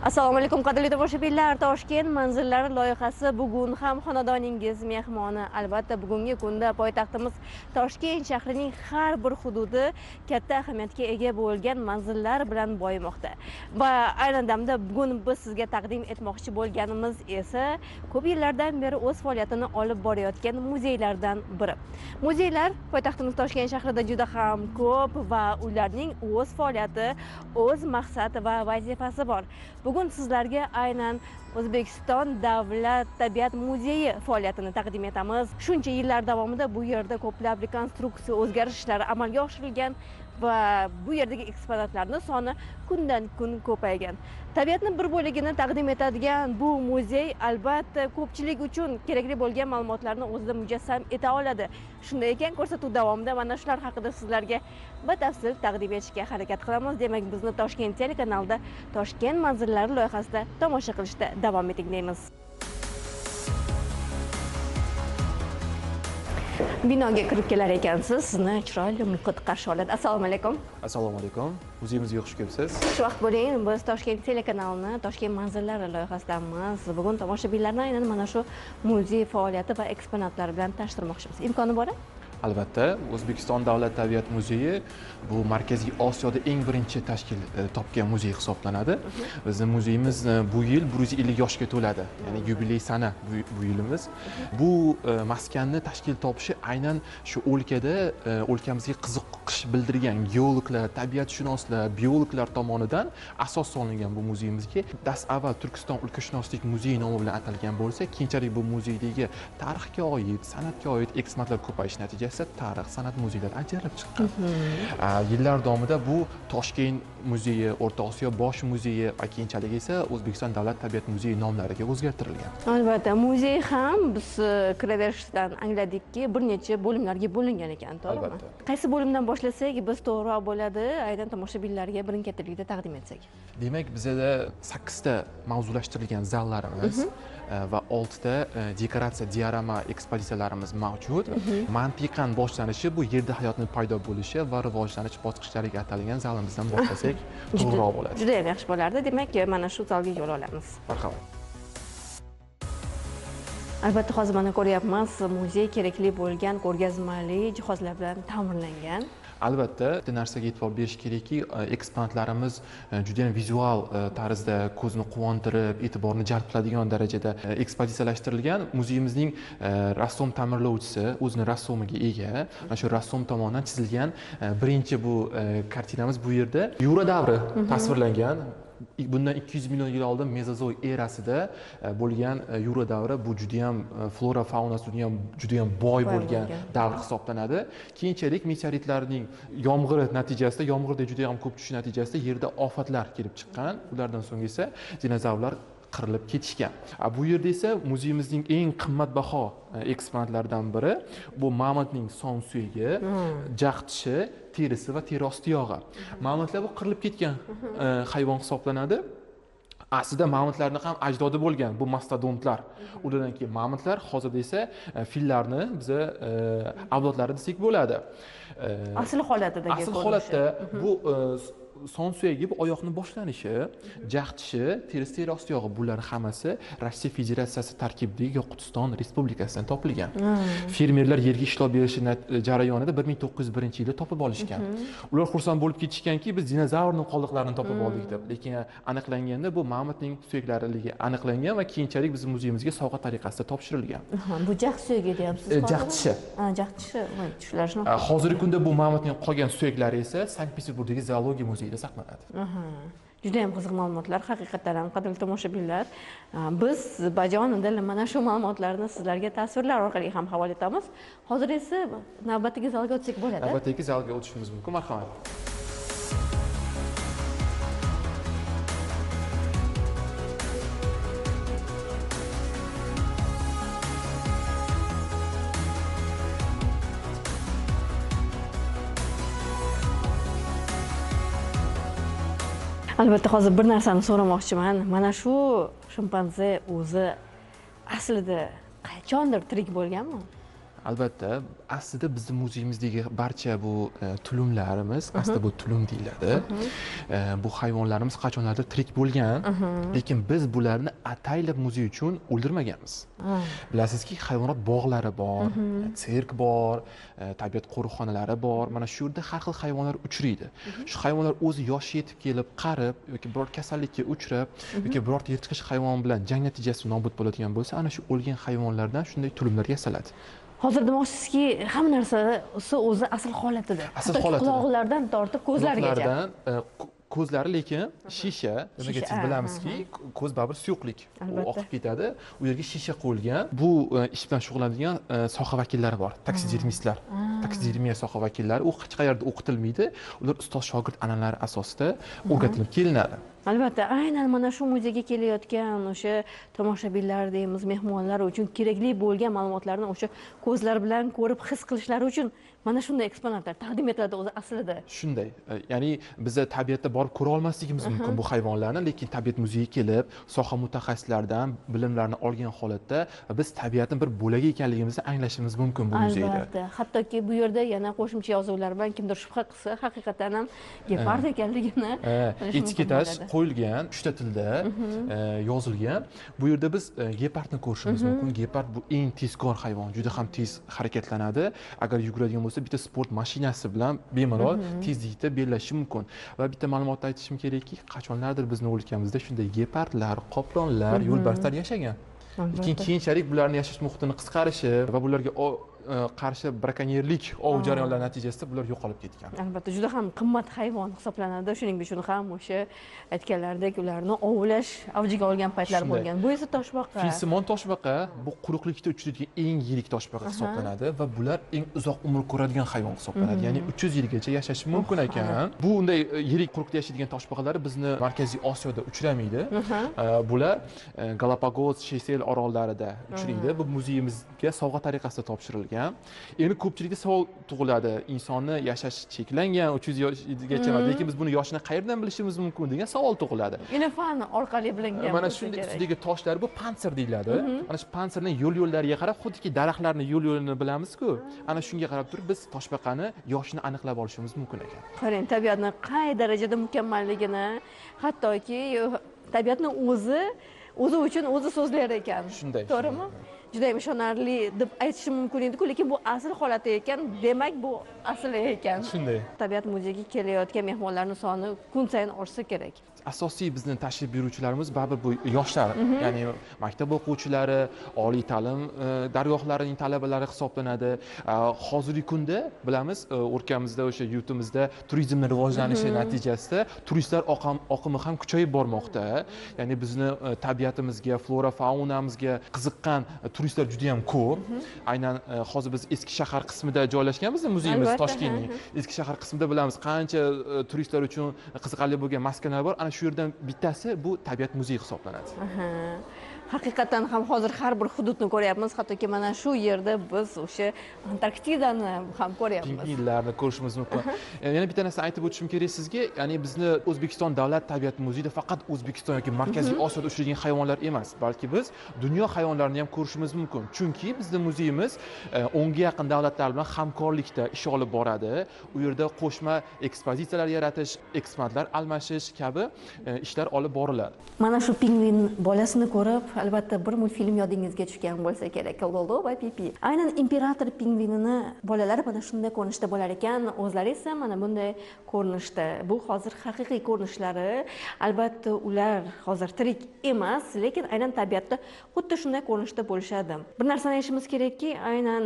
Assalomu alaykum qadrli tomoshabinlar. Toshkent manzillari loyihasi bugun ham xonadoningiz mehmoni. Albatta bugungi kunda poytaxtimiz Toshkent shahrining har bir hududi katta ahamiyatga ega bo'lgan manzillar bilan boyimoqda. Va aynan damda bugun biz sizga taqdim etmoqchi bo'lganimiz esa ko'p yillardan beri o'z faoliyatini olib borayotgan muzeylardan biri. Muzeylar poytaxtimiz Toshkent shahrida juda ham ko'p va ularning o'z faoliyati, o'z maqsadi va vazifasi bor. Bugun sizlarga aynan O'zbekiston Davlat Tabiat muzeyi faoliyatini taqdim etamiz. Shuncha yillar davomida bu yerda ko'plab rekonstruksiya, o'zgarishlar amalga oshirilgan va bu yerdagi eksponatlarning soni kundan kun ko'paygan. Tabiatning bir bo'ligini taqdim etadigan bu muzey albatta ko'pchilik uchun kerakli bo'lgan ma'lumotlarni o'zida mujassam eta oladi. Shunday ekan, ko'rsatuv davomida mana shular haqida sizlarga batafsil taqdim etishga harakat qilamiz. Demak, bizni Toshkent telekanalida Toshkent manzillari loyihasida tomosha qilishda davom eting deymiz. Binoga kirib kelar ekansiz, sizni chiroyli muhit qarshi oladi. Assalomu alaykum. Assalomu alaykum. Muzeyimizga xush kelibsiz. Xushvaqt bo'ling. Biz Toshkent telekanalini Toshkent manzillari loyihasidamiz. Bugun tomoshabinlarni aynan mana shu muzey faoliyati va eksponatlari bilan tanishtirmoqchimiz. Imkoni bormi? Albatta, O'zbekiston Davlat Tabiat muzeyi bu Markaziy Osiyoda eng birinchi tashkil topgan muzey hisoblanadi. Bizning muzeyimiz bu yil 150 yoshga to'ladi. Ya'ni yubiley sana bu yilimiz. Bu maskanni tashkil topishi aynan shu o'lkada o'lkamizga qiziqish bildirgan geologlar, tabiatshunoslar, biologlar tomonidan asos solingan bu muzeyimizga dastavval Turkiston o'lkashunoslik muzeyi nomi bilan atalgan bo'lsa, keyinchalik bu muzeydagi tarixga oid, san'atga oid eksponatlar ko'payishi natijasida tarix, san'at muzeylari ajralib chiqqan. Yillar davomida bu Toshkent muzeyi, O'rta Osiyo bosh muzeyi va keyinchalik esa O'zbekiston Davlat Tabiat muzeyi nomlariga o'zgartirilgan. Albatta, muzey ham biz kiraverishdan angladikki, bir necha bo'limlarga bo'lingan ekan, to'g'rimi? Albatta. Qaysi bo'limdan boshlasak biz to'g'riroq bo'ladi, aynan tomoshabinlarga birin-ketinlikda taqdim etsak? Demak, bizda 8 ta mavzulashtirilgan zallarimiz va 6 ta dekoratsiya, diorama ekspozitsiyalarimiz mavjud. Mantiqan boshlanishi bu yerda hayotning paydo bo'lishi va rivojlanish bosqichlariga atalgan zalimizdan boshlasak to'g'riroq bo'ladi. Juda ham yaxshi bo'lardi. Demak, mana shu zalga yo'l olamiz. Marhamat. Albatta, hozir mana ko'ryapmiz, muzey kerakli bo'lgan ko'rgazmali jihozlar bilan ta'mirlangan. Albatta, bitta narsaga e'tibor berish kerakki, eksponatlarimiz juda ham vizual tarzda ko'zni quvontirib, e'tiborni jalb qiladigan darajada ekspozitsiyalashtirilgan. Muzeyimizning rassom ta'mirlovchisi o'zini rassomiga ega. Mana shu rassom tomonidan chizilgan birinchi bu kartinamiz bu yerda Yura davri tasvirlangan. Bundan 200 million yil oldin Mezozoy erasida bo'lgan Yura davri bu juda ham flora faunasi juda ham boy bo'lgan davr hisoblanadi. Keyinchalik meteoritlarning yomg'iri natijasida, yomg'irda juda ham ko'p tushishi natijasida yerda ofatlar kelib chiqqan. Ulardan so'ng esa dinozavrlar qirilib ketishgan. Bu yerda esa muzeyimizning eng qimmatbaho eksponatlaridan biri bu mamontning son suyagi, jag' tishi, terisi va teri osti yog'i. Mamontlar bu qirilib ketgan hayvon hisoblanadi. Aslida mamontlarning ham ajdodi bo'lgan bu mastodontlar. Ulardan keyin mamontlar, hozirda esa fillarni biza avlodlari desak bo'ladi. Asl holatidagi asl holatda bu son suyagi, bu oyoqning boshlanishi, jag' tishi, terisi, teri osti yog'i, bular hammasi Rossiya Federatsiyasi tarkibidagi Yoqutiston Respublikasidan topilgan. Fermerlar yerga ishlov berishi jarayonida 1901-yilda topib olishgan. Ular xursand bo'lib ketishganki, biz dinozavrning qoldiqlarini topib oldik deb. Lekin aniqlanganda bu mamontning suyaklarligi aniqlangan va keyinchalik bizning muzeyimizga sovg'a tariqasida topshirilgan. Bu jag' suyagi deyapsiz. Jag' tishi. Jag' tishi. Voy, tushlarishni. Hozirgi kunda bu mamontning qolgan suyaklari esa Sankt-Peterburgdagi zoologiya muzeyida saqlanadi. Juda ham qiziq ma'lumotlar, haqiqatan ham qadrli tomoshabinlar. Biz bajonidil mana shu ma'lumotlarni sizlarga tasvirlar orqali ham havola etamiz. Hozir esa navbatdagi zalga o'tsak bo'ladi. Navbatdagi zalga o'tishimiz mumkin. Marhamat. Albatta, hozir bir narsani so'ramoqchiman. Mana shu shimpanze o'zi aslida qachondir tirik bo'lganmi? Albatta, aslida bizni muzeyimizdagi barcha bu tulumlarimiz, aslida bu tulum deyiladi. Bu hayvonlarimiz qachonlardir tirik bo'lgan, lekin biz bularni ataylab muzey uchun o'ldirmaganmiz. Bilasizki, hayvonot bog'lari bor, sirk bor, tabiat qo'riqxonalari bor. Mana shu yerda har xil hayvonlar uchraydi. Shu hayvonlar o'zi yoshi yetib kelib, qarib yoki biror kasallikka uchrab yoki biror yirtqich hayvon bilan jang natijasida nobud bo'ladigan bo'lsa, ana shu o'lgan hayvonlardan shunday tulumlar yasaladi. Hozir demoqchisizki, hamma narsasi o'zi asl holatida. Asl holatida. Quloqlardan tortib ko'zlarigacha. Ko'zlari lekin shisha, nimaga siz bilamizki, ko'z baribir suyuqlik, u oqib ketadi. U yerga shisha qo'yilgan. Bu ish bilan shug'ullanadigan soha vakillari bor, taksidermistlar. Taksidermiya soha vakillari, u hech qayerda o'qitilmaydi. Ular ustoz shogird an'analari asosida o'rgatilib kelinadi. Albatta, aynan mana shu muzeyga kelayotgan o'sha tomoshabinlar deymiz, mehmonlar uchun kerakli bo'lgan ma'lumotlarni o'sha ko'zlar bilan ko'rib his qilishlari uchun mana shunday eksponatlar taqdim etiladi o'zi aslida. Shunday. Ya'ni biz tabiatda borib ko'ra olmasligimiz mumkin bu hayvonlarni, lekin tabiat muzeyiga kelib, soha mutaxassislaridan bilimlarni olgan holatda biz tabiatning bir bo'lagi ekanligimizni anglashimiz mumkin bu muzeyda. Albatta. Hattoki bu yerda yana qo'shimcha yozuvlar bilan kimdir shubha qilsa, haqiqatan ham gepard ekanligini etiketasi qo'yilgan, 3 ta tilda yozilgan. Bu yerda biz gepardni ko'rishimiz mumkin. Gepard bu eng tezkor hayvon, juda ham tez harakatlanadi. Agar yuguradigan bo'lsa, bitta sport mashinasi bilan bemalol tezlikda bellashishi mumkin. Va bitta ma'lumot aytishim kerakki, qachonlardir bizni o'lkamizda shunday gepardlar, qoplonlar, yo'lbarslar yashagan. Lekin keyinchalik bularning yashash muhitini qisqarishi va bularga qarshi brakonyerlik ov jarayonlari natijasida bular yo'qolib ketgan. Albatta, juda ham qimmat hayvon hisoblanadi. Shuning uchun ham o'sha aytganlaridek ularni ovlash avjiga olgan paytlar bo'lgan. Bu esa toshbaqa. Filsimon toshbaqa bu quruqlikda uchraydigan eng yirik toshbaqa hisoblanadi va bular eng uzoq umr ko'radigan hayvon hisoblanadi. Ya'ni 300 yilgacha yashashi mumkin ekan. Bu unday yirik quruqlikda yashaydigan toshbaqalar bizni Markaziy Osiyoda uchramaydi. Bular Galapagos, Seyshel orollarida uchraydi. Bu muzeyimizga sovg'a tariqasida topshirilgan. Endi ko'pchilikda savol tug'iladi. Insonni yashashi cheklangan 300 yoshgacha, lekin biz buni yoshini qayerdan bilishimiz mumkin degan savol tug'iladi. Ilm fan orqali bilingan. Mana shunday ustidagi toshlar bu pansir deyiladi. Mana shu pansirning yo'l-yo'llariga qarab, xuddiki daraxtlarning yo'l-yo'lini bilamiz-ku. Ana shunga qarab turib biz toshbaqani yoshini aniqlab olishimiz mumkin ekan. Qarang, tabiatni qay darajada mukammalligini, hattoki tabiatni o'zi uchun o'zi so'zlar ekan. Shunday. To'g'rimi? Juda ham ishonarli deb aytishim mumkin edi-ku, lekin bu asl holati ekan, demak bu asli ekan. Shunday. Tabiat muzeyiga kelayotgan mehmonlarning soni kun sayin ortsa kerak. Asosiy bizni tashrif buyuruvchilarimiz baribir bu yoshlar, ya'ni maktab o'quvchilari, oliy ta'lim dargohlarining talabalari hisoblanadi. Hozirgi kunda bilamiz, o'lkamizda o'sha yurtimizda turizmning rivojlanishi natijasida turistlar oqimi ham kuchayib bormoqda. Ya'ni bizni tabiatimizga, flora faunamizga qiziqqan turistlar juda ham ko'p. Aynan hozir biz eski shahar qismida joylashganmiz, muzeyimiz Toshkentning eski shahar qismida bilamiz qancha turistlar uchun qiziqarli bo'lgan maskanlar bor. Ana shu yerdan bittasi bu tabiat muzeyi hisoblanadi. Haqiqatan ham hozir har bir hududni ko'ryapmiz, hattoki mana shu yerda biz o'sha Antarktidani ham ko'ryapmiz. Pingvinlarni ko'rishimiz mumkin. Yana bitta narsa aytib o'tishim kerak sizga, ya'ni bizni O'zbekiston davlat tabiat muzeyida faqat O'zbekiston yoki Markaziy Osiyoda uchraydigan hayvonlar emas, balki biz dunyo hayvonlarini ham ko'rishimiz mumkin. Chunki bizni muzeyimiz 10 ga yaqin davlatlar bilan hamkorlikda ish olib boradi. U yerda qo'shma ekspozitsiyalar yaratish, eksponatlar almashish kabi ishlar olib boriladi. Mana shu pingvin bolasini ko'rib, albatta bir multfilm yodingizga tushgan bo'lsa kerak, Lolo va Pipi. Aynan imperator pingvinini bolalari mana shunday ko'rinishda bo'lar ekan, o'zlari esa mana bunday ko'rinishda. Bu hozir haqiqiy ko'rinishlari. Albatta ular hozir tirik emas, lekin aynan tabiatda xuddi shunday ko'rinishda bo'lishadi. Bir narsani aytishimiz kerakki, aynan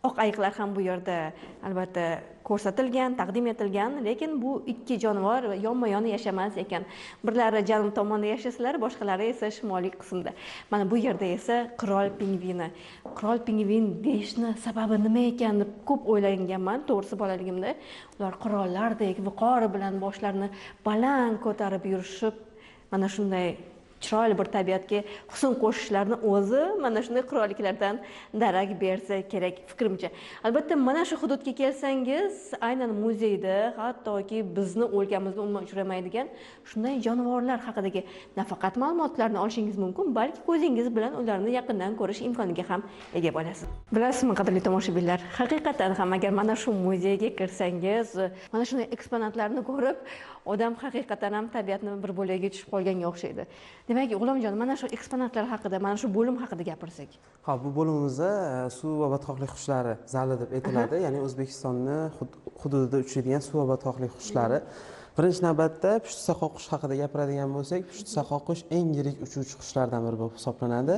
oq ayiqlar ham bu yerda albatta ko'rsatilgan, taqdim etilgan, lekin bu ikki jonivor yonma-yon yashamas ekan. Birlari janub tomonda yashasalar, boshqalari esa shimoliy qismda. Mana bu yerda esa qirol pingvini. Qirol pingvin deyishni sababi nima ekan deb ko'p o'ylanganman, to'g'risi bolaligimda. Ular qirollardek viqor bilan boshlarini baland ko'tarib yurishib, mana shunday chiroyli bir tabiatga husn qo'shishlarini o'zi mana shunday qirolliklardan darak bersa kerak fikrimcha. Albatta mana shu hududga kelsangiz, aynan muzeyda hattoki bizni o'lkamizda umuman uchramaydigan shunday jonivorlar haqidagi nafaqat ma'lumotlarni olishingiz mumkin, balki ko'zingiz bilan ularni yaqindan ko'rish imkoniga ham ega bo'lasiz. Bilasizmi, qadrli tomoshabinlar, haqiqatan ham agar mana shu muzeyga kirsangiz, mana shunday eksponatlarni ko'rib, odam haqiqatan ham tabiatni bir bo'lagiga tushib qolganga o'xshaydi. Demak, G'ulomjon, mana shu eksponatlar haqida, mana shu bo'lim haqida gapirsak. Ha, bu bo'limimizda suv va botqoqlik qushlari zali deb aytiladi. Ya'ni O'zbekistonni hududida uchraydigan suv va botqoqlik qushlari. Birinchi navbatda pushti qush haqida gapiradigan bo'lsak, pushti qush eng yirik uchuvchi qushlardan biri bo'lib hisoblanadi.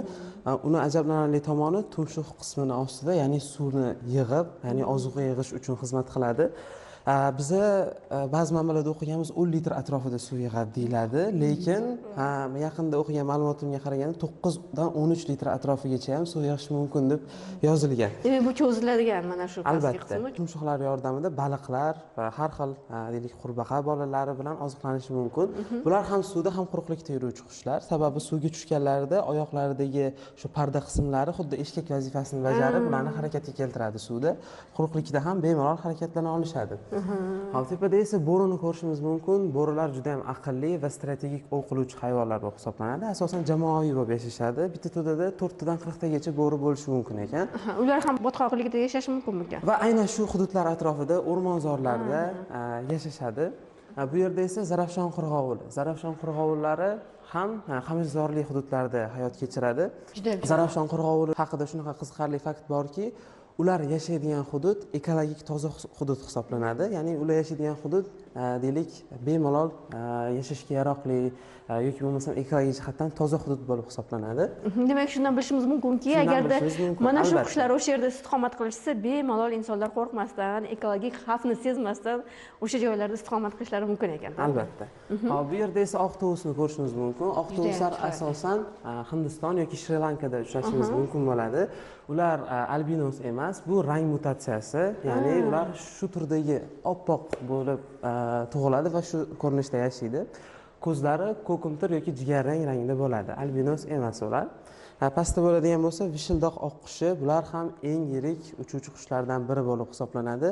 Uni ajablanarli tomoni tumshuq qismini ostida, ya'ni suvni yig'ib, ya'ni ozuqa yig'ish uchun xizmat qiladi. Biza ba'zi manbalarda o'qiganmiz 10 litr atrofida suv yig'adi deyiladi, lekin yaqinda o'qigan ma'lumotimga qaraganda 9 dan 13 litr atrofigacha ham suv yig'ish mumkin deb yozilgan. Demak, bu cho'ziladigan mana shu pastki qismi. Tumshuqlar yordamida baliqlar va har xil deylik qurbaqa bolalari bilan oziqlanishi mumkin. Bular ham suvda, ham quruqlikda yuruvchi qushlar. Sababi suvga tushganlarida oyoqlaridagi shu parda qismlari xuddi eshkak vazifasini bajarib, ularni harakatga keltiradi suvda. Quruqlikda ham bemalol harakatlana olishadi. Hop, tepada esa bo'rini ko'rishimiz mumkin. Bo'rilar juda ham aqlli va strategik ov qiluvchi hayvonlar bo'lib hisoblanadi. Asosan jamoaviy bo'lib yashashadi. Bitta to'dada 4 dan 40 tagacha bo'ri bo'lishi mumkin ekan. Ular ham botqoqlikda yashashi mumkinmikan? Va aynan shu hududlar atrofida, o'rmonzorlarda yashashadi. Bu yerda esa Zarafshon qirg'ovuli. Zarafshon qirg'ovullari ham qamishzorli hududlarda hayot kechiradi. Zarafshon qirg'ovuli haqida shunaqa qiziqarli fakt borki, ular yashaydigan hudud ekologik toza hudud hisoblanadi. Ya'ni ular yashaydigan hudud deylik bemalol yashashga yaroqli yoki bo'lmasam ekologik jihatdan toza hudud bo'lib hisoblanadi. Demak, shundan bilishimiz mumkinki, agarda mana shu qushlar o'sha yerda istiqomat qilishsa, bemalol insonlar qo'rqmasdan, ekologik xavfni sezmasdan o'sha joylarda istiqomat qilishlari mumkin ekan. Albatta. Bu yerda esa oq tovusni ko'rishimiz mumkin. Oq tovuslar asosan Hindiston yoki Shri-Lankada uchrashimiz mumkin bo'ladi. Ular albinos emas, bu rang mutatsiyasi, ya'ni ular shu turdagi oppoq bo'lib tug'iladi va shu ko'rinishda yashaydi. Ko'zlari ko'kimtir yoki jigarrang rangda bo'ladi. Albinos emas ular. Pastda bo'ladigan bo'lsa, vishildoq oqqushi, bular ham eng yirik uchuvchi qushlardan biri bo'lib hisoblanadi.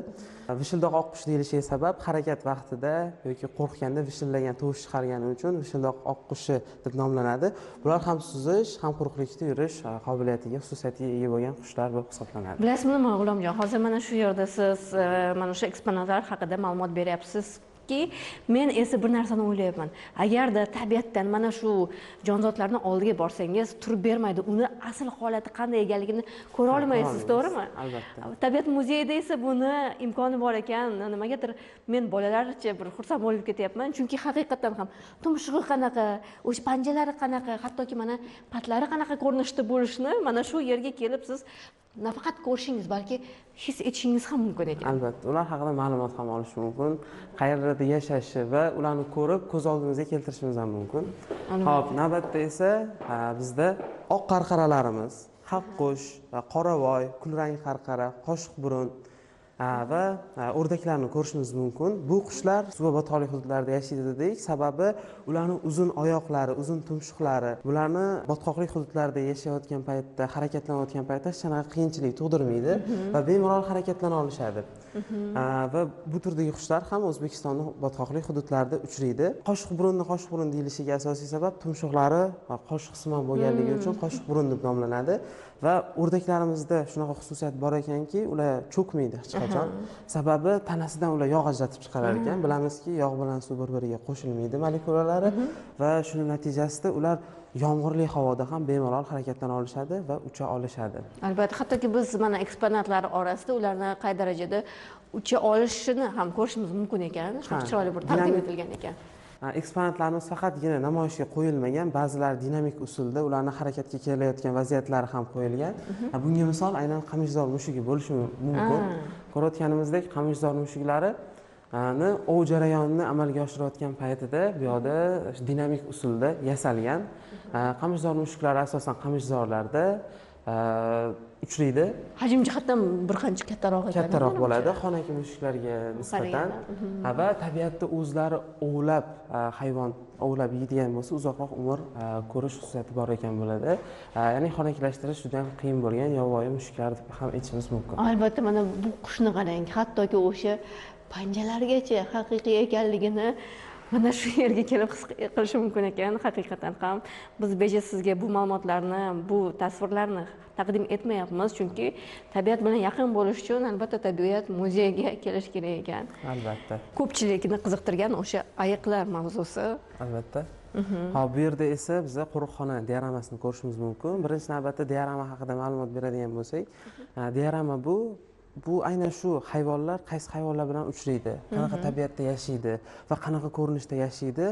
Vishildoq oqqush deyilishiga sabab harakat vaqtida yoki qo'rqganda vishillagan tovush chiqargani uchun vishildoq oqqushi deb nomlanadi. Bular ham suzish, ham quruqlikda yurish qobiliyatiga, xususiyatiga ega bo'lgan qushlar bo'lib hisoblanadi. Bilasizmi nima, G'ulomjon, hozir mana shu yerda siz mana shu eksponatlar haqida ma'lumot beryapsiz. Men esa bir narsani o'ylayapman. Agarda tabiatdan mana shu jonzotlarni oldiga borsangiz, turib bermaydi. Uni asl holati qanday ekanligini ko'ra olmaysiz, to'g'rimi? Albatta. Tabiat muzeyida esa buni imkoni bor ekan. Nimagadir men bolalarcha bir xursand bo'lib ketyapman, chunki haqiqatan ham tumshug'i qanaqa, o'sha panjalari qanaqa, hattoki mana patlari qanaqa ko'rinishda bo'lishini mana shu yerga kelib siz nafaqat ko'rishingiz, balki his etishingiz ham mumkin ekan. Albatta, ular haqida ma'lumot ham olish mumkin, qayerlarda yashashi va ularni ko'rib ko'z oldimizga keltirishimiz ham mumkin. Xo'p, navbatda esa bizda oq qarqaralarimiz, haqqush, qoravoy, kulrang qarqara, qoshiqburun va o'rdaklarni ko'rishimiz mumkin. Bu qushlar suv va botqoqlik hududlarida yashaydi dedik. Sababi ularning uzun oyoqlari, uzun tumshuqlari bularni botqoqlik hududlarida yashayotgan paytda, harakatlanayotgan paytda hech qanaqa qiyinchilik tug'dirmaydi va bemalol harakatlana olishadi. Va bu turdagi qushlar ham O'zbekistonning botqoqlik hududlarida uchraydi. Qoshiqburunni qoshiqburun deyilishiga asosiy sabab tumshuqlari qoshiqsimon bo'lganligi uchun qoshiqburun deb nomlanadi. Va o'rdaklarimizda shunaqa xususiyat bor ekanki, ular cho'kmaydi hech qachon. Sababi tanasidan ular yog' ajratib chiqarar ekan. Bilamizki, yog' bilan suv bir-biriga qo'shilmaydi molekulalari va shuning natijasida ular yomg'irli havoda ham bemalol harakatlana olishadi va ucha olishadi. Albatta, hattoki biz mana eksponatlar orasida ularni qay darajada ucha olishini ham ko'rishimiz mumkin ekan. Shunaqa chiroyli bir taqdim etilgan ekan. Eksponatlarimiz faqatgina namoyishga qo'yilmagan, ba'zilari dinamik usulda ularni harakatga kelayotgan vaziyatlari ham qo'yilgan. Bunga misol aynan qamishzor mushugi bo'lishi mumkin. Ko'rayotganimizdek, qamishzor mushuklarini ov jarayonini amalga oshirayotgan paytida bu yoqda dinamik usulda yasalgan. Qamishzor mushuklari asosan qamishzorlarda uchraydi. Hajm jihatdan bir qancha kattaroq ekan. Kattaroq bo'ladi xonaki mushuklarga nisbatan. Va tabiatda o'zlari ovlab, hayvon ovlab yeydigan bo'lsa, uzoqroq umr ko'rish xususiyati bor ekan bo'ladi. Ya'ni xonakilashtirish juda ham qiyin bo'lgan yovvoyi mushuklar deb ham aytishimiz mumkin. Albatta, mana bu qushni qarang, hattoki o'sha panjalarigacha haqiqiy ekanligini mana shu yerga kelib his qilishi mumkin ekan. Haqiqatan ham biz beja sizga bu ma'lumotlarni, bu tasvirlarni taqdim etmayapmiz, chunki tabiat bilan yaqin bo'lish uchun albatta tabiat muzeyiga kelish kerak ekan. Albatta. Ko'pchilikni qiziqtirgan o'sha ayiqlar mavzusi. Albatta. Hop, bu yerda esa biz qo'riqxona dioramasini ko'rishimiz mumkin. Birinchi navbatda diorama haqida ma'lumot beradigan bo'lsak, diorama bu aynan shu hayvonlar qaysi hayvonlar bilan uchraydi, qanaqa tabiatda yashaydi va qanaqa ko'rinishda yashaydi,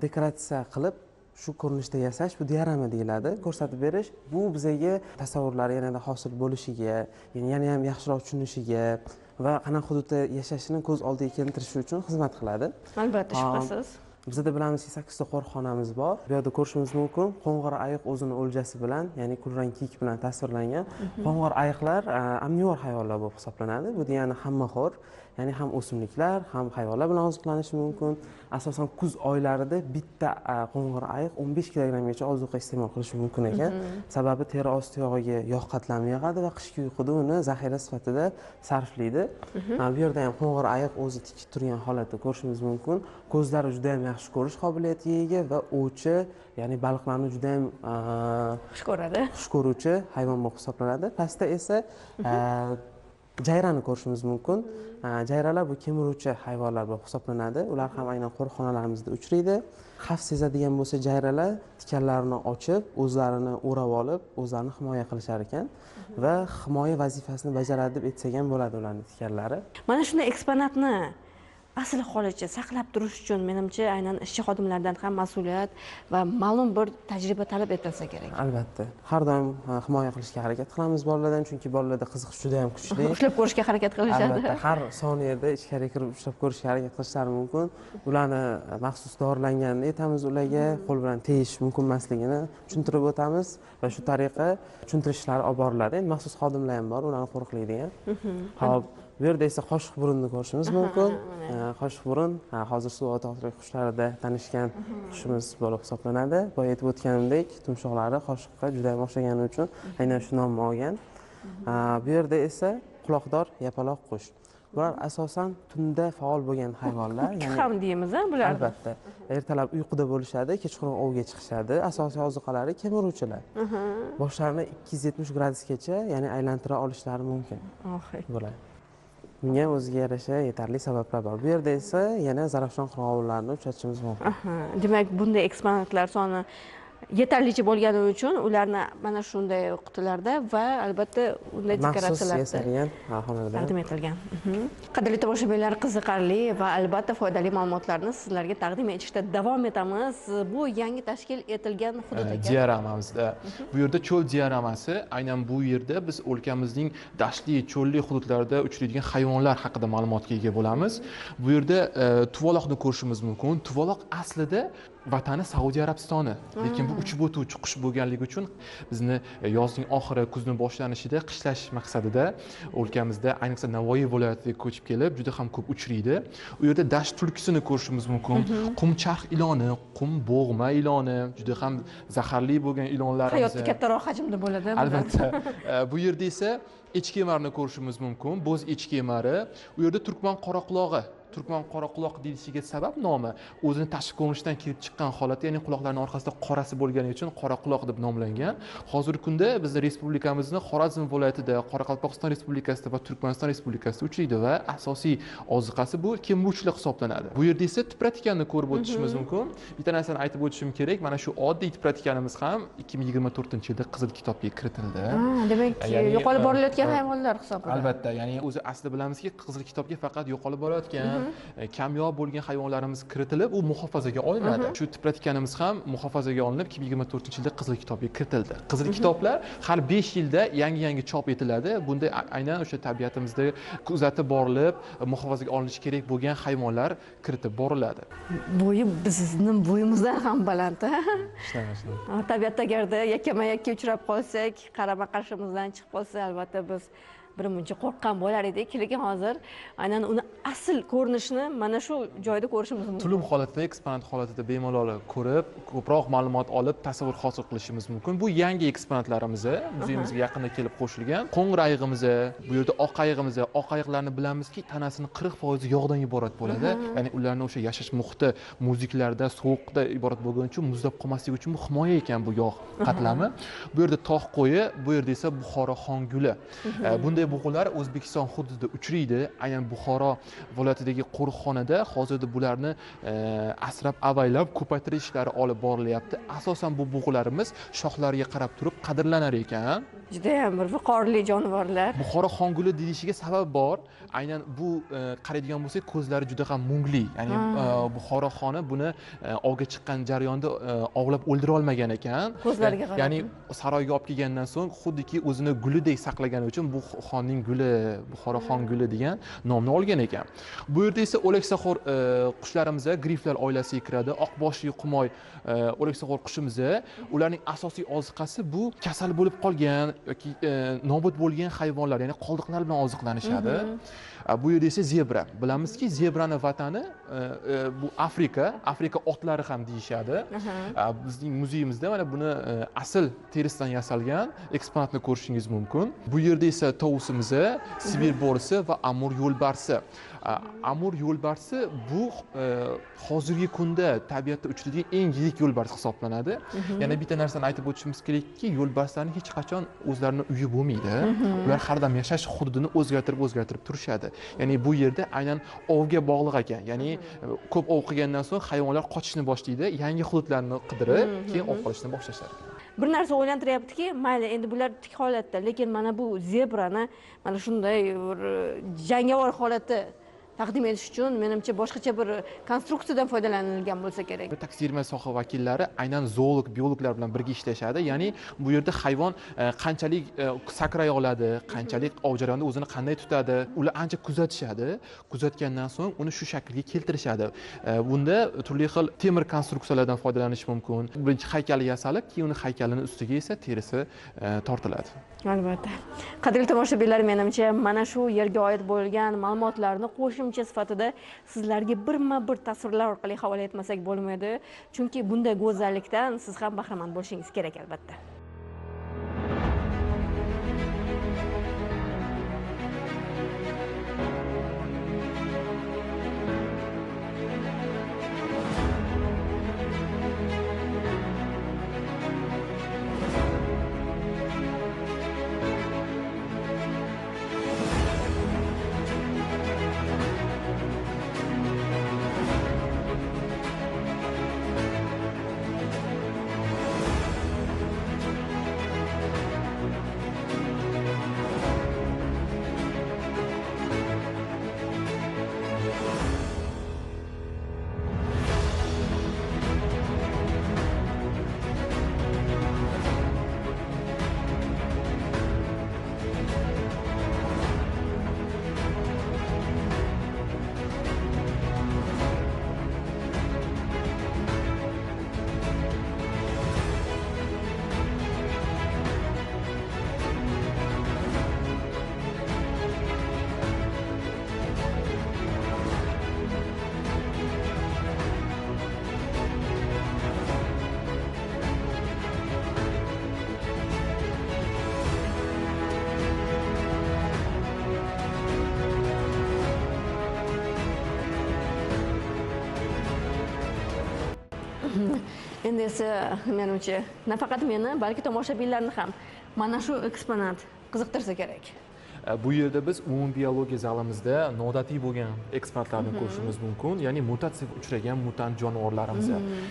dekoratsiya qilib shu ko'rinishda yasash bu diorama deyiladi. Ko'rsatib berish bu bizaga tasavvurlar yanada hosil bo'lishiga, yana ham yaxshiroq tushunishiga va qanaqa hududda yashashini ko'z oldiga keltirishi uchun xizmat qiladi. Albatta, shubhasiz. Bizda bilamizki 8 ta qo'riqxonamiz bor. Bu yerda ko'rishimiz mumkin, qo'ng'ir ayiq o'zini o'ljasi bilan, ya'ni kulrang kiyik bilan tasvirlangan. Qo'ng'ir ayiqlar omnivor hayvonlar bo'lib hisoblanadi. Bu degani hammaxo'r, ya'ni ham o'simliklar, ham hayvonlar bilan oziqlanishi mumkin. Asosan kuz oylarida bitta qo'ng'ir ayiq 15 kilogrammgacha ozuqa iste'mol qilishi mumkin ekan. Sababi teri osti yog'iga yog' qatlami yig'adi va qishki uyquda uni zaxira sifatida sarflaydi. Bu yerda ham qo'ng'ir ayiq o'zi tik turgan holatda ko'rishimiz mumkin. Ko'zlari juda ham yaxshi ko'rish qobiliyatiga ega va ovchi, ya'ni baliqlarni juda ham xush ko'radi. Xush ko'ruvchi hayvon bo'lib hisoblanadi. Pastda esa jayrani ko'rishimiz mumkin. Jayralar bu kemiruvchi hayvonlar bo'lib hisoblanadi. Ular ham aynan qo'riqxonalarimizda uchraydi. Xavf sezadigan bo'lsa jayralar tikanlarini ochib, o'zlarini o'rab olib, o'zlarini himoya qilishar ekan va himoya vazifasini bajaradi deb aytsak ham bo'ladi ularning tikanlari. Mana shunday eksponatni asl holicha saqlab turish uchun menimcha aynan ishchi xodimlardan ham mas'uliyat va ma'lum bir tajriba talab etilsa kerak. Albatta. Har doim himoya qilishga harakat qilamiz bolalardan, chunki bolalarda qiziqish juda ham kuchli. Ushlab ko'rishga harakat qilishadi. Albatta, har soniyada ichkariga kirib ushlab ko'rishga harakat qilishlari mumkin. Ularni maxsus dorilanganini aytamiz ularga, qo'l bilan tegish mumkin emasligini tushuntirib o'tamiz va shu tariqa tushuntirishlar olib boriladi. Endi maxsus xodimlar ham bor, ularni qo'riqlaydigan. Xo'p, bu yerda esa qoshiqburunni ko'rishimiz mumkin. Qoshiqburun hozir suv otoqlik qushlarida tanishgan qushimiz bo'lib hisoblanadi. Boya aytib o'tganimdek, tumshuqlari qoshiqqa juda ham o'xshagani uchun aynan shu nomni olgan. Bu yerda esa quloqdor yapaloq qush. Bular asosan tunda faol bo'lgan hayvonlar, ya'ni ham deymiz, bular. Albatta. Ertalab uyquda bo'lishadi, kechqurun ovga chiqishadi. Asosiy ozuqalari kemiruvchilar. Boshlarini 270 gradusgacha, ya'ni aylantira olishlari mumkin. Bular. Bunga o'ziga yarasha yetarli sabablar bor. Bu yerda esa yana Zarafshon qirg'oqlarini uchratishimiz mumkin. Demak, bunday eksponatlar soni yetarlicha bo'lgani uchun ularni mana shunday qutilarda va albatta unday dekoratsiyalarda yasalgan xonalarda taqdim etilgan. Qadrli tomoshabinlar, qiziqarli va albatta foydali ma'lumotlarni sizlarga taqdim etishda davom etamiz. Bu yangi tashkil etilgan hudud ekan. Dioramamizda. Bu yerda cho'l dioramasi, aynan bu yerda biz o'lkamizning dashtli, cho'lli hududlarida uchraydigan hayvonlar haqida ma'lumotga ega bo'lamiz. Bu yerda tuvaloqni ko'rishimiz mumkin. Tuvaloq aslida vatani Saudiya Arabistoni, lekin bu uchib o'tuvchi qush bo'lganligi uchun bizni yozning oxiri, kuzning boshlanishida qishlash maqsadida o'lkamizda, ayniqsa Navoiy viloyatiga ko'chib kelib, juda ham ko'p uchraydi. U yerda dasht tulkisini ko'rishimiz mumkin, qum charx iloni, qum bo'g'ma iloni, juda ham zaharli bo'lgan ilonlarimiz. Hayotda kattaroq hajmda bo'ladi. Albatta. Bu yerda esa echkemarni ko'rishimiz mumkin, bo'z echkemari. U yerda turkman qoraqulog'i. Turkman qoraquloq deyilishiga sabab nomi o'zini tashqi ko'rinishidan kelib chiqqan holatda, ya'ni quloqlarining orqasida qorasi bo'lgani uchun qoraquloq deb nomlangan. Hozirgi kunda bizning respublikamizning Xorazm viloyatida, Qoraqalpog'iston Respublikasida va Turkmaniston Respublikasida uchraydi va asosiy oziqasi bu kemiruvchilar hisoblanadi. Bu yerda esa tipratikanni ko'rib o'tishimiz mumkin. Bitta narsani aytib o'tishim kerak, mana shu oddiy tipratikanimiz ham 2024-yilda Qizil kitobga kiritildi. Demak, yo'qolib borilayotgan hayvonlar hisoblanadi. Albatta, ya'ni o'zi asli bilamizki, Qizil kitobga faqat yo'qolib borayotgan Kamyob bo'lgan hayvonlarimiz kiritilib, u muhofazaga olinadi. Shu tipratikanimiz ham muhofazaga olinib, 2024-yilda Qizil kitobga kiritildi. Qizil kitoblar har 5 yilda yangi-yangi chop etiladi. Bunda aynan o'sha tabiatimizda kuzatib borilib, muhofazaga olinishi kerak bo'lgan hayvonlar kiritib boriladi. Bo'yi bizning bo'yimizdan ham baland, ha? Shunaqa. Tabiatda agarda yakkama-yakka uchrab qolsak, qarama-qarshimizdan chiqib qolsa, albatta biz bir muncha qo'rqqan bo'lar edik, lekin hozir aynan uni asl ko'rinishini mana shu joyda ko'rishimiz mumkin. Tulum holatida, eksponat holatida bemalol ko'rib, ko'proq ma'lumot olib, tasavvur hosil qilishimiz mumkin. Bu yangi eksponatlarimiz muzeyimizga yaqinda kelib qo'shilgan. Qo'ng'ir ayig'imiz, bu yerda oq ayig'imiz. Oq ayiqlarni bilamizki, tanasini 40% yog'dan iborat bo'ladi. Ya'ni ularni o'sha yashash muhiti muzliklarda, sovuqda iborat bo'lgani uchun muzlab qolmasligi uchun bu himoya ekan bu yog' qatlami. Bu yerda tog' qo'yi, bu yerda esa Buxoro xonguli. Bunday bug'ular O'zbekiston hududida uchraydi. Aynan Buxoro viloyatidagi qo'riqxonada hozirda bularni asrab avaylab ko'paytirish ishlari olib borilyapti. Asosan bu bug'ularimiz shoxlariga qarab turib qadrlanar ekan. Juda ham bir viqorli jonivorlar. Buxoro xonguli deyilishiga sabab bor. Aynan bu qaraydigan bo'lsak, ko'zlari juda ham mungli. Ya'ni Buxoro xoni buni ovga chiqqan jarayonda ovlab o'ldira olmagan ekan. Ko'zlariga qarab. Ya'ni saroyga olib kelgandan so'ng xuddiki o'zini gulidek saqlagani uchun bu xonning guli, Buxoro xon guli degan nomni olgan ekan. Bu yerda esa o'laksaxo'r qushlarimiz, griflar oilasiga kiradi. Oqboshli qumoy o'laksaxo'r qushimiz, ularning asosiy oziqasi bu kasal bo'lib qolgan yoki nobud bo'lgan hayvonlar, ya'ni qoldiqlar bilan oziqlanishadi. Bu yerda esa zebra. Bilamizki, zebrani vatani bu Afrika, Afrika otlari ham deyishadi. Bizning muzeyimizda mana buni asl terisidan yasalgan eksponatni ko'rishingiz mumkin. Bu yerda esa tovusimiz, Sibir bo'risi va Amur yo'lbarsi. Amur yo'lbarsi bu hozirgi kunda tabiatda uchraydigan eng yirik yo'lbars hisoblanadi. Yana bitta narsani aytib o'tishimiz kerakki, yo'lbarslarning hech qachon o'zlarini uyi bo'lmaydi. Ular har doim yashash hududini o'zgartirib turishadi. Ya'ni bu yerda aynan ovga bog'liq ekan. Ya'ni ko'p ov qilgandan so'ng hayvonlar qochishni boshlaydi, yangi hududlarni qidirib, keyin ov qilishni boshlashadi. Bir narsa o'ylantiryaptiki, mayli endi bular tik holatda, lekin mana bu zebrani mana shunday bir jangovar holatda taqdim etish uchun menimcha boshqacha bir konstruksiyadan foydalanilgan bo'lsa kerak. Taksidermiya soha vakillari aynan zoolog, biologlar bilan birga ishlashadi. Ya'ni bu yerda hayvon qanchalik sakray oladi, qanchalik ov jarayonida o'zini qanday tutadi, ular ancha kuzatishadi. Kuzatgandan so'ng uni shu shaklga keltirishadi. Bunda turli xil temir konstruksiyalardan foydalanish mumkin. Birinchi haykali yasalib, keyin uni haykalini ustiga esa terisi tortiladi. Albatta. Qadrli tomoshabinlar, menimcha mana shu yerga oid bo'lgan ma'lumotlarni qo'shimcha sifatida sizlarga birma-bir tasvirlar orqali havola etmasak bo'lmaydi. Chunki bunday go'zallikdan siz ham bahramand bo'lishingiz kerak albatta. Endi esa menimcha nafaqat meni, balki tomoshabinlarni ham mana shu eksponat qiziqtirsa kerak. Bu yerda biz umumiy biologiya zalimizda noodatiy bo'lgan eksponatlarni ko'rishimiz mumkin, ya'ni mutatsiyaga uchragan mutant jonivorlarimiz.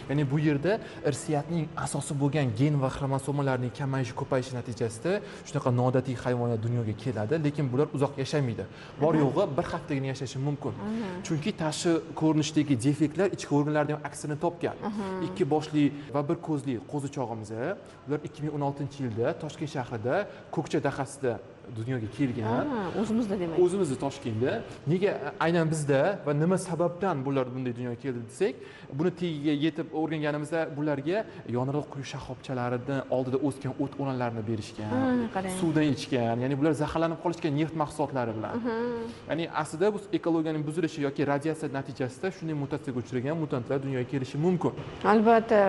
Ya'ni bu yerda irsiyatning asosi bo'lgan gen va xromosomalarning kamayishi, ko'payishi natijasida shunaqa noodatiy hayvonlar dunyoga keladi, lekin bular uzoq yashamaydi. Bor yo'g'i bir haftagina yashashi mumkin. Chunki tashqi ko'rinishdagi defektlar ichki organlarda ham aksini topgan. Ikki boshli va bir ko'zli qo'zichog'imiz, ular 2016-yilda Toshkent shahrida Ko'kcha dahasida dunyoga kelgan. O'zimizda demak. O'zimizda Toshkentda. Nega aynan bizda va nima sababdan bular bunday dunyoga keldi desak, buni tagiga yetib o'rganganimizda bularga yonilg'i quyish shoxobchalaridan oldida o'sgan o't o'lanlarni berishgan, suvdan ichgan, ya'ni bular zaharlanib qolishgan neft mahsulotlari bilan. Ya'ni aslida bu ekologiyaning buzilishi yoki radiatsiya natijasida shunday mutatsiyaga uchragan mutantlar dunyoga kelishi mumkin. Albatta,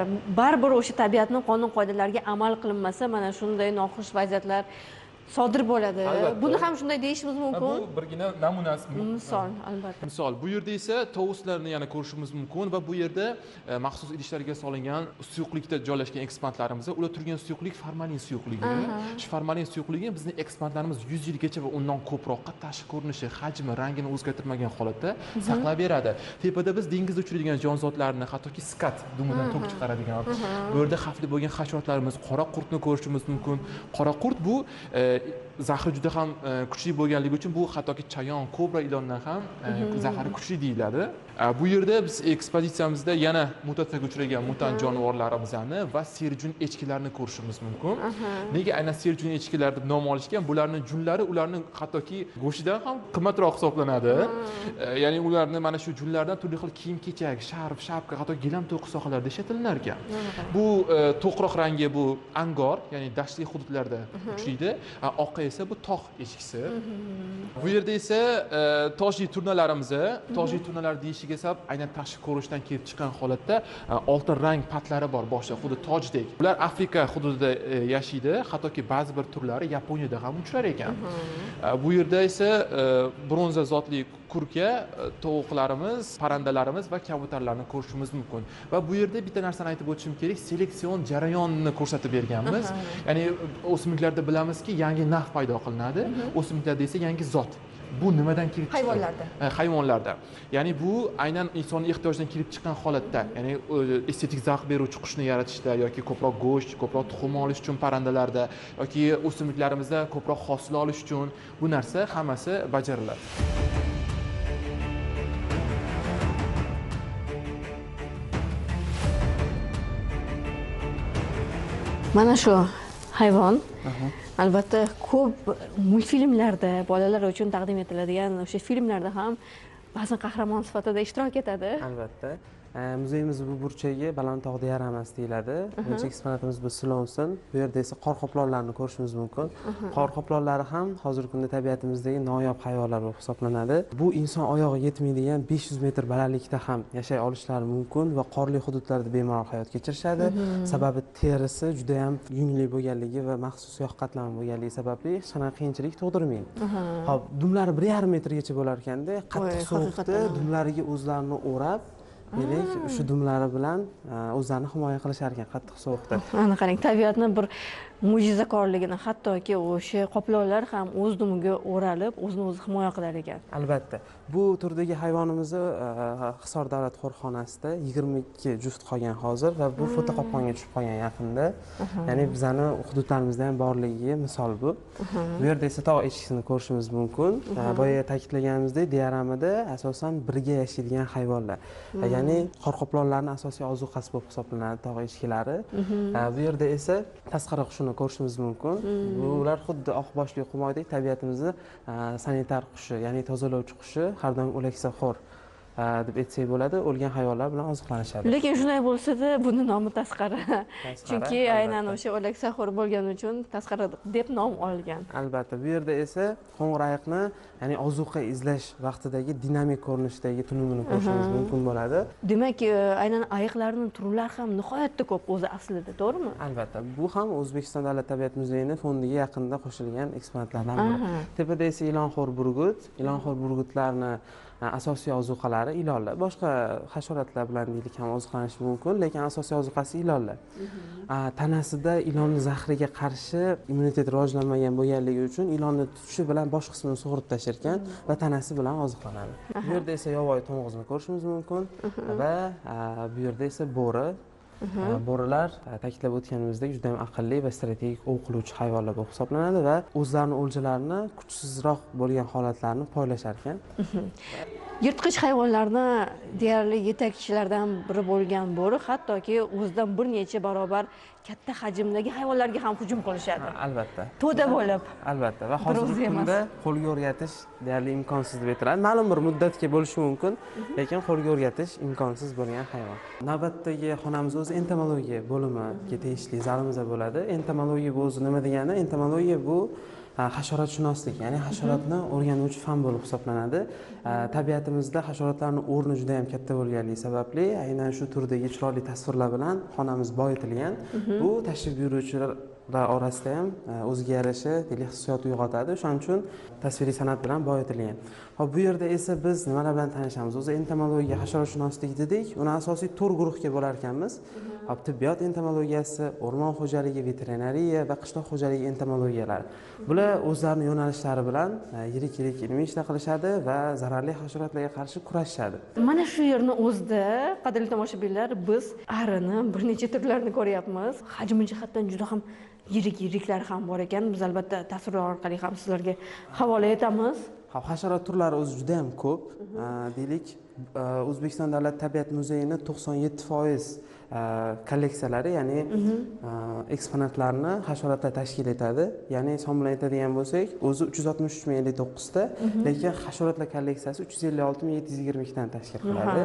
baribir o'sha tabiatning qonun-qoidalariga amal qilinmasa, mana shunday noxush vaziyatlar sodir bo'ladi. Buni ham shunday deyishimiz mumkin. Bu birgina namunasi. Misol, albatta. Misol, bu yerda esa tovuslarni yana ko'rishimiz mumkin va bu yerda maxsus idishlarga solingan suyuqlikda joylashgan eksponatlarimiz. Ular turgan suyuqlik formalin suyuqligi. Shu formalin suyuqligi bizning eksponatlarimiz 100 yilgacha va undan ko'proqqa tashqi ko'rinishi, hajmi, rangini o'zgartirmagan holatda saqlab beradi. Tepada biz dengizda uchraydigan jonzotlarni, hattoki skat dumidan tok chiqaradigan, bu yerda xavfli bo'lgan hasharotlarimiz, qora qurtni ko'rishimiz mumkin. Qora qurt bu zahri juda ham kuchli bo'lganligi uchun bu hattoki chayon, kobra ilondan ham zahari kuchli deyiladi. Bu yerda biz ekspozitsiyamizda yana mutatsiyaga uchragan mutant jonivorlarimizni va serjun echkilarni ko'rishimiz mumkin. Nega aynan serjun echkilar deb nom olishgan? Bularning junlari ularning hattoki go'shtidan ham qimmatroq hisoblanadi. Ya'ni ularni mana shu junlardan turli xil kiyim-kechak, sharf, shapka, hatto gilam to'qish sohalarida ishlatilar ekan. Bu to'qroq rangi bu angor, ya'ni dashtli hududlarda uchraydi. Oqi esa bu tog' echkisi. Bu yerda esa toshli turnalarimiz, toshli turnalar deyishiga sabab aynan tashqi ko'rinishdan kelib chiqqan holatda oltin rang patlari bor boshida, xuddi tojdek. Ular Afrika hududida yashaydi, hattoki ba'zi bir turlari Yaponiyada ham uchrar ekan. Bu yerda esa bronza zotli kurka, tovuqlarimiz, parrandalarimiz va kabutarlarni ko'rishimiz mumkin. Va bu yerda bitta narsani aytib o'tishim kerak, seleksion jarayonni ko'rsatib berganmiz. Ya'ni o'simliklarda bilamizki, yangi naf paydo qilinadi, o'simliklarda esa yangi zot. Bu nimadan kelib chiqadi? Hayvonlarda. Hayvonlarda. Ya'ni bu aynan insonning ehtiyojidan kelib chiqqan holatda, ya'ni estetik zavq beruvchi qushni yaratishda yoki ko'proq go'sht, ko'proq tuxum olish uchun parrandalarda yoki o'simliklarimizda ko'proq hosil olish uchun bu narsa hammasi bajariladi. Mana shu hayvon albatta ko'p multfilmlarda bolalar uchun taqdim etiladigan o'sha filmlarda ham ba'zan qahramon sifatida ishtirok etadi. Albatta. Muzeyimiz bu burchagi Balandtog' diaramasi deyiladi. Birinchi eksponatimiz bu silonsin. Bu yerda esa qor qoplonlarini ko'rishimiz mumkin. Qor qoplonlari ham hozirgi kunda tabiatimizdagi noyob hayvonlar bo'lib hisoblanadi. Bu inson oyog'i yetmaydigan 500 metr balandlikda ham yashay olishlari mumkin va qorli hududlarda bemalol hayot kechirishadi. Sababi terisi juda ham yungli bo'lganligi va maxsus yog' qatlami bo'lganligi sababli hech qanaqa qiyinchilik tug'dirmaydi. Xo'p, dumlari 1,5 metrgacha bo'lar ekanda, qattiq sovuqda dumlariga o'zlarini o'rab, demak, shu dumlari bilan o'zlarini himoya qilishar ekan qattiq sovuqda. Ana qarang, tabiatni bir mo'jizakorligini, hattoki o'sha qoplonlar ham o'z dumiga o'ralib, o'zini o'zi himoya qilar ekan. Albatta. Bu turdagi hayvonimizni Hisor davlat qo'riqxonasida 22 juft qolgan hozir va bu fotoqopqonga tushib qolgan yaqinda. Ya'ni bizani hududlarimizda ham borligiga misol bu. Bu yerda esa tog' echkisini ko'rishimiz mumkin. Boya ta'kidlaganimizdek, diaramada asosan birga yashaydigan hayvonlar. Ya'ni qor qoplonlarning asosiy ozuqasi bo'lib hisoblanadi tog' echkilari. Bu yerda esa tasqara qushini ko'rishimiz mumkin. Bular xuddi oq boshli qumoydek tabiatimizni sanitar qushi, ya'ni tozalovchi qushi, har doim o'laksaxo'r deb aytsak bo'ladi, o'lgan hayvonlar bilan oziqlanishadi. Lekin shunday bo'lsa-da, buni nomi tasqara. Chunki aynan o'sha o'laksaxo'r bo'lgani uchun tasqara deb nom olgan. Albatta, bu yerda esa qo'ng'ir ayiqni, ya'ni ozuqa izlash vaqtidagi dinamik ko'rinishdagi tunumini ko'rishimiz mumkin bo'ladi. Demak, aynan ayiqlarning turlari ham nihoyatda ko'p o'zi aslida, to'g'rimi? Albatta, bu ham O'zbekiston Davlat tabiat muzeyining fondiga yaqinda qo'shilgan eksponatlardan biri. Tepada esa ilonxo'r burgut, ilonxo'r burgutlarni Asosiy ozuqalari ilonlar. Boshqa hasharotlar bilan deylik ham oziqlanishi mumkin, lekin asosiy ozuqasi ilonlar. Tanasida ilonni zahriga qarshi immunitet rivojlanmagan bo'lganligi uchun ilonni tutishi bilan bosh qismini sug'urib tashlar ekan va tanasi bilan oziqlanadi. Bu yerda esa yovvoyi to'ng'izni ko'rishimiz mumkin va bu yerda esa bo'ri. Bo'rilar ta'kidlab o'tganimizdek juda ham aqlli va strategik ov qiluvchi hayvonlar bo'lib hisoblanadi va o'zlarini o'ljalarini kuchsizroq bo'lgan holatlarni poylashar ekan. Yirtqich hayvonlarni deyarli yetakchilardan biri bo'lgan bo'ri hattoki o'zidan bir necha barobar katta hajmdagi hayvonlarga ham hujum qilishadi. Albatta. To'da bo'lib. Albatta va hozirgi kunda qo'lga o'rgatish deyarli imkonsiz deb aytiladi. Ma'lum bir muddatga bo'lishi mumkin, lekin qo'lga o'rgatish imkonsiz bo'lgan hayvon. Navbatdagi xonamiz o'zi entomologiya bo'limiga tegishli zalimizda bo'ladi. Entomologiya bu o'zi nima degani? Entomologiya bu hasharotshunoslik, ya'ni hasharotni o'rganuvchi fan bo'lib hisoblanadi. Tabiatimizda hasharotlarning o'rni juda ham katta bo'lganligi sababli aynan shu turdagi chiroyli tasvirlar bilan xonamiz boyitilgan. Bu tashrif buyuruvchilar orasida ham o'ziga yarasha hissiyot uyg'otadi. O'shaning uchun tasviriy san'at bilan boyitilgan. Hop, bu yerda esa biz nimalar bilan tanishamiz? O'zi entomologiya, hasharotshunoslik dedik. Uni asosiy to'rt guruhga bo'lar ekanmiz. Hop, tibbiyot entomologiyasi, o'rmon xo'jaligi, veterinariya va qishloq xo'jaligi entomologiyalari. Bular o'zlarining yo'nalishlari bilan yirik-yirik ilmiy ishlar qilishadi va zararli hasharotlarga qarshi kurashishadi. Mana shu yerni o'zida, qadrli tomoshabinlar, biz arini bir necha turlarini ko'ryapmiz. Hajmi jihatdan juda ham yirik-yiriklar ham bor ekan. Biz albatta tasvirlar orqali ham sizlarga havola etamiz. Hop, hasharot turlari o'zi juda ham ko'p. Deylik, O'zbekiston Davlat tabiat muzeyining 97% kolleksiyalari, ya'ni eksponatlarni hasharotlar tashkil etadi. Ya'ni son bilan aytadigan bo'lsak, o'zi 363 059 ta, lekin hasharotlar kolleksiyasi 356 722 dan tashkil qiladi.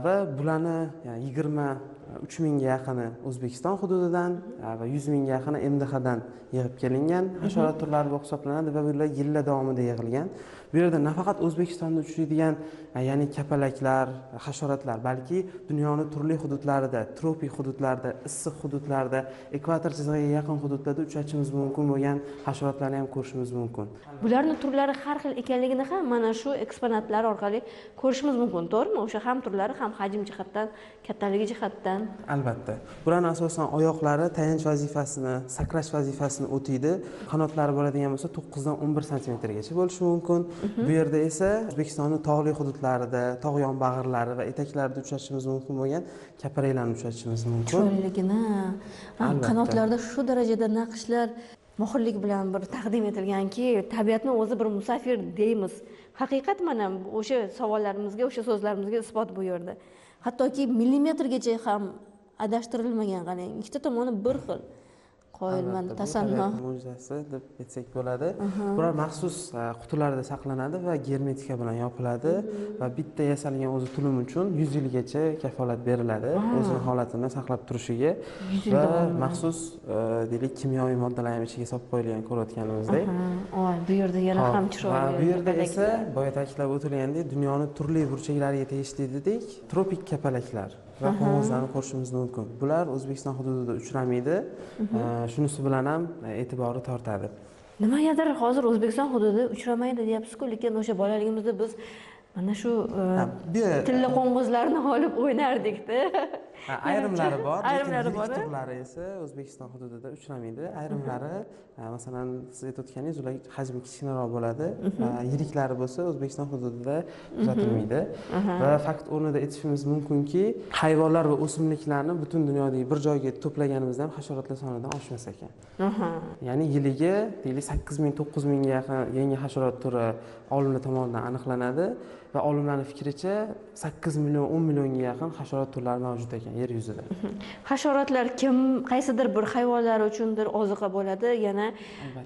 Va bularni 23 mingga yaqini O'zbekiston hududidan va 100 mingga yaqini MDHdan yig'ib kelingan hasharot turlari bo'lib hisoblanadi va bular yillar davomida yig'ilgan. Bu yerda nafaqat O'zbekistonda uchraydigan, ya'ni kapalaklar, hasharotlar, balki dunyoning turli hududlarida, tropik hududlarda, issiq hududlarda, ekvator chizig'iga yaqin hududlarda uchratishimiz mumkin bo'lgan hasharotlarni ham ko'rishimiz mumkin. Bularning turlari har xil ekanligini ham mana shu eksponatlar orqali ko'rishimiz mumkin, to'g'rimi? O'sha ham turlari ham hajm jihatdan, kattaligi jihatdan. Albatta. Bularning asosan oyoqlari tayanch vazifasini, sakrash vazifasini o'taydi. Qanotlari bo'ladigan bo'lsa 9 dan 11 santimetrgacha bo'lishi mumkin. Bu yerda esa O'zbekistonning tog'li hududlarida, tog' yonbag'irlari va etaklarida uchratishimiz mumkin bo'lgan kapalaklarni uchratishimiz mumkin. Chiroyligini, qanotlarda shu darajada naqshlar mohirlik bilan bir taqdim etilganki, tabiatni o'zi bir musafir deymiz. Haqiqat mana o'sha savollarimizga, o'sha so'zlarimizga isbot bu yerda. Hattoki millimetrgacha ham adashtirilmagan, qarang, ikkita tomoni bir xil. Qoyilman, tasanno mo'jizasi deb aytsak bo'ladi. Bular maxsus qutilarda saqlanadi va germetika bilan yopiladi va bitta yasalgan o'zi tulum uchun 100 yilgacha kafolat beriladi, o'zini holatini saqlab turishiga va maxsus deylik kimyoviy moddalar ham ichiga solib qo'yilgan, ko'rayotganimizdek. Voy, bu yerda yana ham chiroyli. Bu yerda esa boya ta'kidlab o'tilgandek, dunyoning turli burchaklariga tegishli dedik, tropik kapalaklar va qo'ng'izlarni ko'rishimiz mumkin. Bular O'zbekiston hududida uchramaydi. Shunisi bilan ham e'tibori tortadi. Nimagadir hozir O'zbekiston hududida uchramaydi deyapsiz-ku, lekin o'sha bolaligimizda biz mana shu tilla qo'ng'izlarni olib o'ynardik-da. Ayrimlari bor, lekin yirik turlari esa O'zbekiston hududida uchramaydi. Ayrimlari, masalan, siz aytayotganingiz, ular hajmi kichkinaroq bo'ladi. Yiriklari bo'lsa O'zbekiston hududida kuzatilmaydi. Va fakt o'rnida aytishimiz mumkinki, hayvonlar va o'simliklarni butun dunyodagi bir joyga to'plaganimizda ham hasharotlar sonidan oshmas ekan. Ya'ni yiliga deylik 8 ming, 9 mingga yaqin yangi hasharot turi olimlar tomonidan aniqlanadi va olimlarning fikricha 8 million, 10 millionga yaqin hasharot turlari mavjud ekan yer yuzida. Hasharotlar kim qaysidir bir hayvonlar uchundir oziqa bo'ladi, yana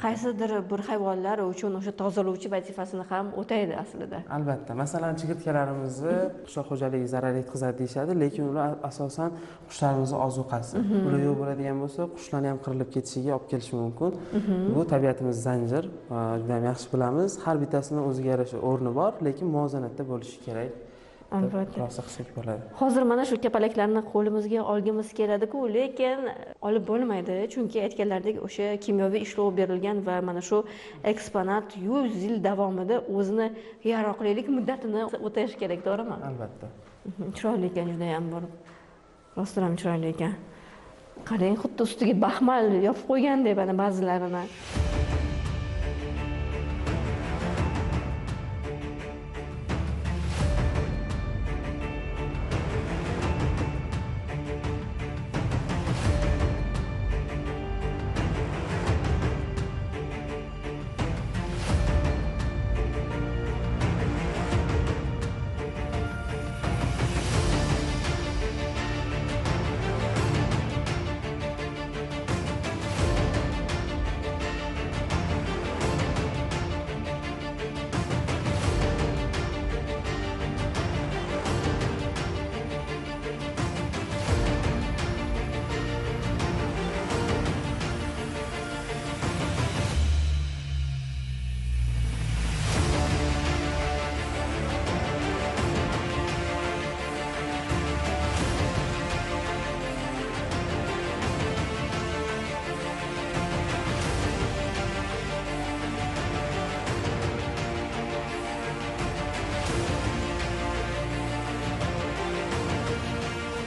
qaysidir bir hayvonlar uchun o'sha tozalovchi vazifasini ham o'taydi aslida. Albatta. Masalan, chigirtkalarimizni qishloq xo'jaligiga zarar yetkazadi deyishadi, lekin ular asosan qushlarimizni ozuqasi. Ular yo'q bo'ladigan bo'lsa, qushlarni ham qirilib ketishiga olib kelishi mumkin. Bu tabiatimiz zanjir, juda ham yaxshi bilamiz. Har bittasini o'ziga yarasha o'rni bor, lekin muvozanatda bo'lishi kerak. Albatta. Xulosa qilsak bo'ladi. Hozir mana shu kapalaklarni qo'limizga olgimiz keladi-ku, lekin olib bo'lmaydi, chunki aytganlaridek o'sha kimyoviy ishlov berilgan va mana shu eksponat 100 yil davomida o'zini yaroqlilik muddatini o'tashi kerak, to'g'rimi? Albatta. Chiroyli ekan juda ham, borib. Rostdan ham chiroyli ekan. Qarang, xuddi ustiga baxmal yopib qo'ygandek mana ba'zilarini.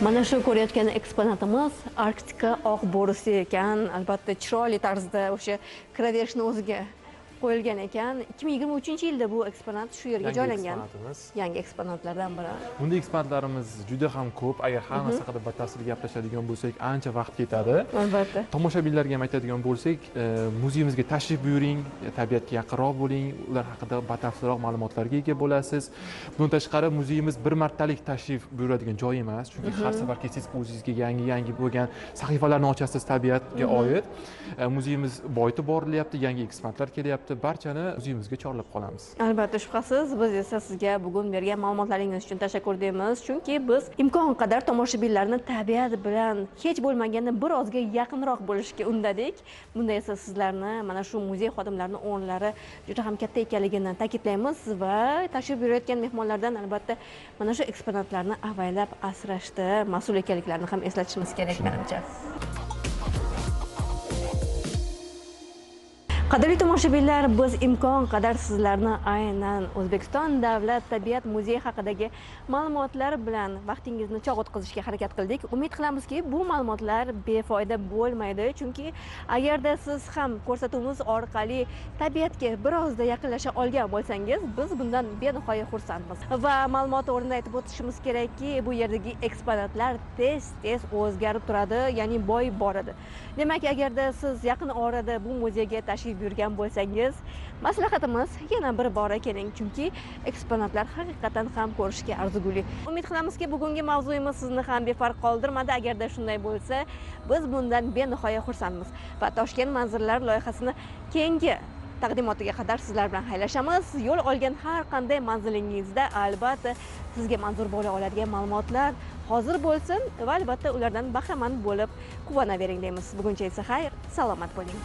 Mana shu ko'rayotgan eksponatimiz Arktika oq bo'risi ekan. Albatta chiroyli tarzda o'sha kiraverishni o'ziga qo'yilgan ekan. 2023-yilda bu eksponat shu yerga joylangan. Yangi eksponatlardan biri. Bunday eksponatlarimiz juda ham ko'p. Agar hammasi haqida batafsil gaplashadigan bo'lsak, ancha vaqt ketadi. Albatta. Tomoshabinlarga ham aytadigan bo'lsak, muzeyimizga tashrif buyuring, tabiatga yaqinroq bo'ling, ular haqida batafsilroq ma'lumotlarga ega bo'lasiz. Bundan tashqari muzeyimiz bir martalik tashrif buyuradigan joy emas, chunki har safar kelsangiz o'zingizga yangi-yangi bo'lgan sahifalarni ochasiz tabiatga oid. Muzeyimiz boyitib borilyapti, yangi eksponatlar kelyapti. Barchani muzeyimizga chorlab qolamiz. Albatta, shubhasiz biz esa sizga bugun bergan ma'lumotlaringiz uchun tashakkur deymiz, chunki biz imkon qadar tomoshabinlarni tabiat bilan hech bo'lmaganda birozga yaqinroq bo'lishga undadik. Bunda esa sizlarni mana shu muzey xodimlarining o'rinlari juda ham katta ekanligini ta'kidlaymiz va tashrif buyurayotgan mehmonlardan albatta mana shu eksponatlarni avaylab asrashda mas'ul ekanliklarini ham eslatishimiz kerak menimcha. Qadrli tomoshabinlar, biz imkon qadar sizlarni aynan O'zbekiston Davlat tabiat muzeyi haqidagi ma'lumotlar bilan vaqtingizni chog' o'tkazishga harakat qildik. Umid qilamizki, bu ma'lumotlar befoyda bo'lmaydi, chunki agarda siz ham ko'rsatuvimiz orqali tabiatga birozda yaqinlasha olgan bo'lsangiz, biz bundan benihoya xursandmiz. Va ma'lumot o'rnida aytib o'tishimiz kerakki, bu yerdagi eksponatlar tez-tez o'zgarib turadi, ya'ni boyib boradi. Demak, agarda siz yaqin orada bu muzeyga tashrif buyurgan bo'lsangiz, maslahatimiz yana bir bora keling, chunki eksponatlar haqiqatan ham ko'rishga arzigulik. Umid qilamizki, bugungi mavzuyimiz sizni ham befarq qoldirmadi. Agarda shunday bo'lsa, biz bundan benihoya xursandmiz va Toshkent manzaralari loyihasini keyingi taqdimotiga qadar sizlar bilan xayrlashamiz. Yo'l olgan har qanday manzilingizda albatta sizga manzur bo'la oladigan ma'lumotlar hozir bo'lsin va albatta ulardan bahramand bo'lib quvonavering deymiz. Buguncha esa xayr, salomat bo'ling.